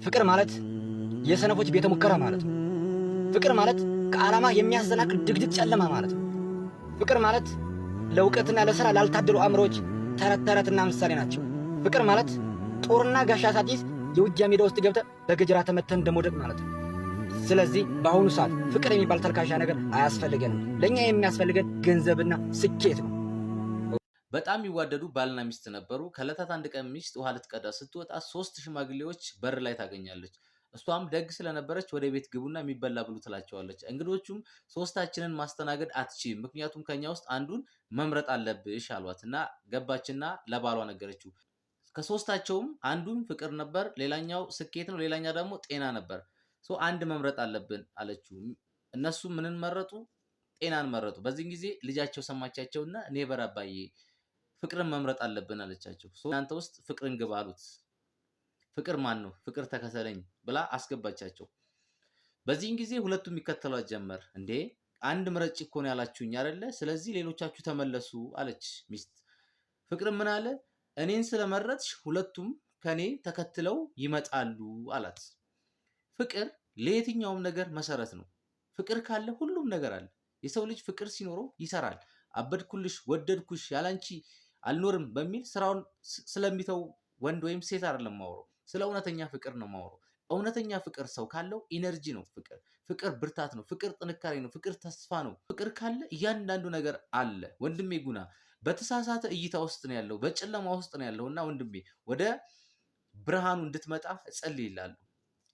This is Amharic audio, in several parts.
ፍቅር ማለት የሰነፎች ቤተ ሙከራ ማለት ነው። ፍቅር ማለት ከዓላማ የሚያሰናክል ድቅድቅ ጨለማ ማለት ነው። ፍቅር ማለት ለእውቀትና ለሥራ ላልታደሉ አእምሮዎች ተረት ተረትና ምሳሌ ናቸው። ፍቅር ማለት ጦርና ጋሻ ሳትይዝ የውጊያ ሜዳ ውስጥ ገብተህ በገጀራ ተመተህ እንደመውደቅ ማለት ነው። ስለዚህ በአሁኑ ሰዓት ፍቅር የሚባል ተልካሻ ነገር አያስፈልገንም። ለእኛ የሚያስፈልገን ገንዘብና ስኬት ነው። በጣም የሚዋደዱ ባልና ሚስት ነበሩ። ከዕለታት አንድ ቀን ሚስት ውሃ ልትቀዳ ስትወጣ ሶስት ሽማግሌዎች በር ላይ ታገኛለች። እሷም ደግ ስለነበረች ወደ ቤት ግቡና የሚበላ ብሉ ትላቸዋለች። እንግዶቹም ሶስታችንን ማስተናገድ አትችይም፣ ምክንያቱም ከኛ ውስጥ አንዱን መምረጥ አለብሽ አሏት እና ገባችና ለባሏ ነገረችው። ከሶስታቸውም አንዱም ፍቅር ነበር፣ ሌላኛው ስኬት ነው፣ ሌላኛው ደግሞ ጤና ነበር። So አንድ መምረጥ አለብን አለችው። እነሱ ምንን መረጡ? ጤናን መረጡ። በዚህን ጊዜ ልጃቸው ሰማቻቸውና never አባዬ፣ ፍቅርን መምረጥ አለብን አለቻቸው። እናንተ ውስጥ ፍቅርን ግባ አሉት። ፍቅር ማን ነው? ፍቅር ተከተለኝ ብላ አስገባቻቸው። በዚህን ጊዜ ሁለቱም ይከተሏት ጀመር። እንዴ፣ አንድ ምረጭ እኮ ነው ያላችሁኝ አይደለ? ስለዚህ ሌሎቻችሁ ተመለሱ አለች ሚስት። ፍቅር ምን አለ? እኔን ስለመረጥሽ ሁለቱም ከኔ ተከትለው ይመጣሉ አላት። ፍቅር ለየትኛውም ነገር መሰረት ነው። ፍቅር ካለ ሁሉም ነገር አለ። የሰው ልጅ ፍቅር ሲኖረው ይሰራል። አበድኩልሽ፣ ወደድኩሽ፣ ያላንቺ አልኖርም በሚል ስራውን ስለሚተው ወንድ ወይም ሴት አይደለም ማውረው፣ ስለ እውነተኛ ፍቅር ነው ማውረው። እውነተኛ ፍቅር ሰው ካለው energy ነው። ፍቅር ፍቅር ብርታት ነው። ፍቅር ጥንካሬ ነው። ፍቅር ተስፋ ነው። ፍቅር ካለ እያንዳንዱ ነገር አለ። ወንድሜ ጉና በተሳሳተ እይታ ውስጥ ነው ያለው፣ በጨለማ ውስጥ ነው ያለው እና ወንድሜ ወደ ብርሃኑ እንድትመጣ እጸልይላለሁ።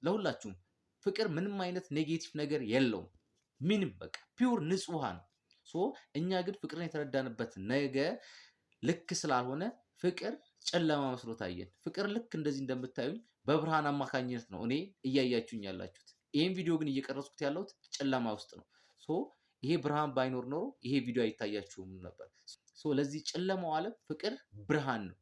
ለሁላችሁም ፍቅር ምንም አይነት negative ነገር የለውም። ምንም በቃ pure ንጹህ ውሃ ነው። So እኛ ግን ፍቅርን የተረዳንበት ነገ ልክ ስላልሆነ ፍቅር ጨለማ መስሎ ታየን። ፍቅር ልክ እንደዚህ እንደምታዩኝ በብርሃን አማካኝነት ነው እኔ እያያችሁኝ ያላችሁት። ይህን ቪዲዮ ግን እየቀረጽኩት ያለሁት ጨለማ ውስጥ ነው። So ይሄ ብርሃን ባይኖር ኖሮ ይሄ ቪዲዮ አይታያችሁም ነበር። So ለዚህ ጨለማው ዓለም ፍቅር ብርሃን ነው።